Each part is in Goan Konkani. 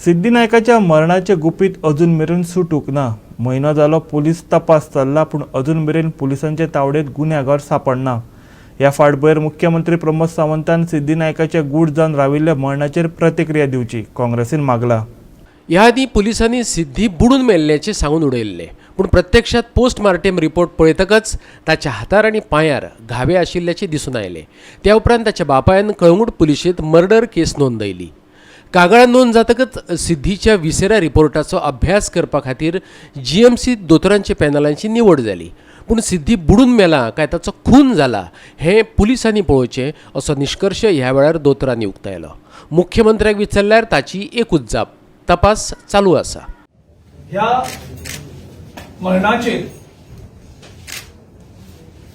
सिद्धी नायकाच्या मरणाचें गुपीत अजून मेरेन सुटूंक ना. म्हयनो जालो पुलीस तपास चल्ला, पूण अजून मेरेन पुलिसांचे तावडेत गुन्यांवगार सांपडना. ह्या फाटभुंयेर मुख्यमंत्री प्रमोद सावंतान सिद्धी नायकाच्या गूढ जावन राविल्ल्या मरणाचेर प्रतिक्रिया दिवची काँग्रेसीन मागला. ह्या आदीं पुलिसांनी सिद्धी बुडून मेल्ल्याचें सांगून उडयल्लें, पूण प्रत्यक्षात पोस्टमार्टेम रिपोर्ट पळयतकच ताच्या हातार आनी पांयार घावे आशिल्ल्याचें दिसून आयलें. त्या उपरांत ताच्या बापायन कळंगूट पुलिशेंत मर्डर केस नोंदयली. कागाळ नोंद जातकच सिद्धीच्या विसेरा रिपोर्टाचो अभ्यास करपा खातीर जीएमसी दोतोरांच्या पॅनलांची निवड जाली. पूण सिद्धी बुडून मेला काय ताचो खून जाला हें पुलिसांनी पळोवचें असो निश्कर्श ह्या वेळार दोतोरांनी उक्तायलो. मुख्यमंत्र्याक विचारल्यार ताची एकूच जाप, तपास चालू आसा. ह्या मरणाचेर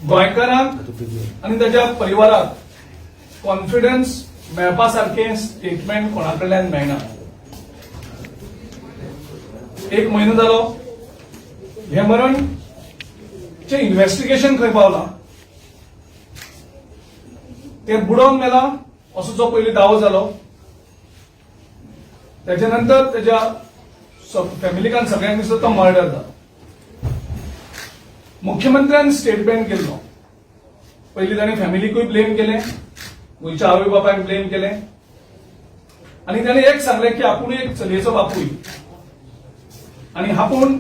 गोंयकारांक आनी ताच्या परिवाराक कॉन्फिडन्स मेळपा सारकें स्टेटमेंट कोणा कडल्यान मेळना. एक म्हयनो जालो, हें मरण चें इन्व्हेस्टिगेशन खंय पावलां? तें बुडोवन मेला असो जो पयलीं दावो जालो, त्याच्या नंतर त्याच्या फॅमिलीकान सगळ्यांक दिसता तो मर्डर जालो. मुख्यमंत्र्यान स्टेटमेंट केल्लो. पयलीं ताणें फॅमिलीकूय ब्लेम केलें, गोंयच्या आवय बापायक ब्लेम केलें आनी ताणें एक सांगलें की आपूण एक चलयेचो बापूय आनी आपूण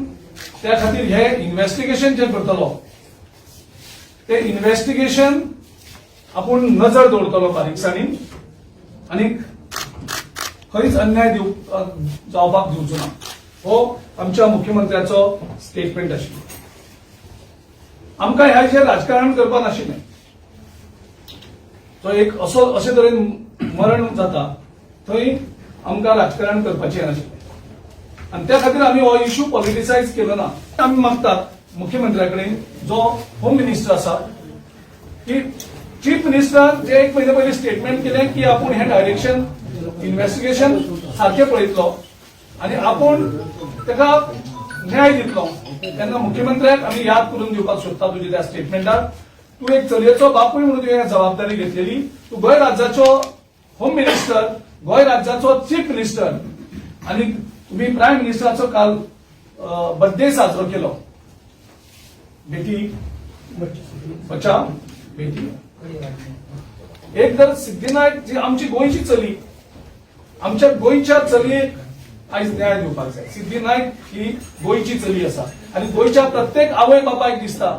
त्या खातीर हे इन्व्हेस्टिगेशन जें करतलो ते इन्व्हेस्टिगेशन आपूण नजर दवरतलो बारीकसाणीन आनी खंयच अन्याय दिव जावपाक दिवचो ना. हो आमच्या मुख्यमंत्र्याचो स्टेटमेंट आशिल्लो. आमकां ह्याचेर राजकारण करपा नाशिल्लें. तो एक असो अशे तरेन मरण जाता थंय आमकां राजकारण करपाचें नाशिल्लें आनी त्या खातीर आमी हो इशू पॉलिटिसायज केलो ना. आमी मागतात मुख्यमंत्र्या कडेन, जो होम मिनिस्टर आसा, की चीफ मिनिस्टरान जे एक म्हयने पयलीं स्टेटमेंट केलें की आपूण हें डायरेक्शन इन्व्हेस्टिगेशन सारकें पळयतलो आनी आपूण ताका न्याय दितलो, तेन्ना मुख्यमंत्र्याक आमी याद करून दिवपाक सोदता तुज्या त्या स्टेटमेंटाक. तूं एक चलयेचो बापूय म्हणून तुवें जबाबदारी घेतलेली. तूं गोंय राज्याचो होम मिनिस्टर, गोंय राज्याचो चीफ मिनिस्टर आनी तुम्ही प्रायम मिनिस्टराचो काल बर्थडे साजरो केलो. बेटी बचाव बेटी. एक जर सिद्धी नायक जी आमची गोंयची चली, आमच्या गोंयच्या चलयेक आयज न्याय दिवपाक जाय. सिद्धी नायक ही गोंयची चली आसा आनी गोंयच्या प्रत्येक आवय बापायक दिसता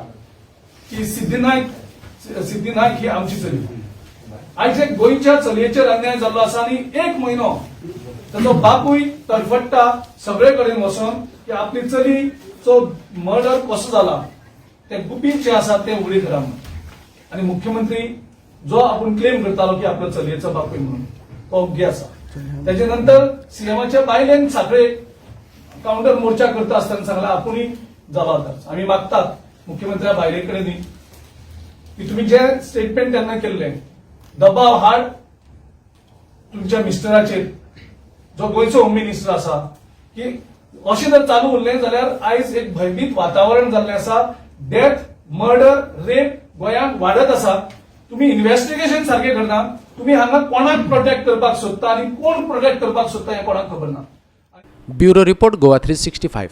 की सिद्धी नायक ही आमची चली. आयज एक गोंयच्या चलयेचेर अन्याय जाल्लो आसा आनी एक म्हयनो ताचो बापूय तडफडटा सगळे कडेन वचोन की आपली चलीचो मर्डर कसो जाला ते गुपीत जे आसा ते उगडी करा म्हणून. आनी मुख्यमंत्री जो आपूण क्लेम करतालो की आपलो चलयेचो बापूय म्हणून, तो ओग्गी आसा. त्याच्या नंतर सीएमाच्या बायलेन साखळे काउंटर मोर्चा करता आसतना सांगला आपूणय जबाबदार. आमी मागतात मुख्यमंत्र्या बायले कडेन की तुम्ही जे स्टेटमेंट त्यांना केल्ले, दबाव हाड तुमच्या मिस्टराचेर, जो गोंयचो होम मिनिस्टर आसा, की अशें जर चालू उरलें जाल्यार आयज एक भयभीत वातावरण जाल्लें आसा. डेथ, मर्डर, रेप गोंयांत वाडत आसा. तुम्ही इन्व्हेस्टिगेशन सारकें करना. तुम्ही हांगा कोणाक प्रोटेक्ट करपाक सोदता आनी कोण प्रोटेक्ट करपाक सोदता हें कोणाक खबर ना. Bureau report, Goa 365.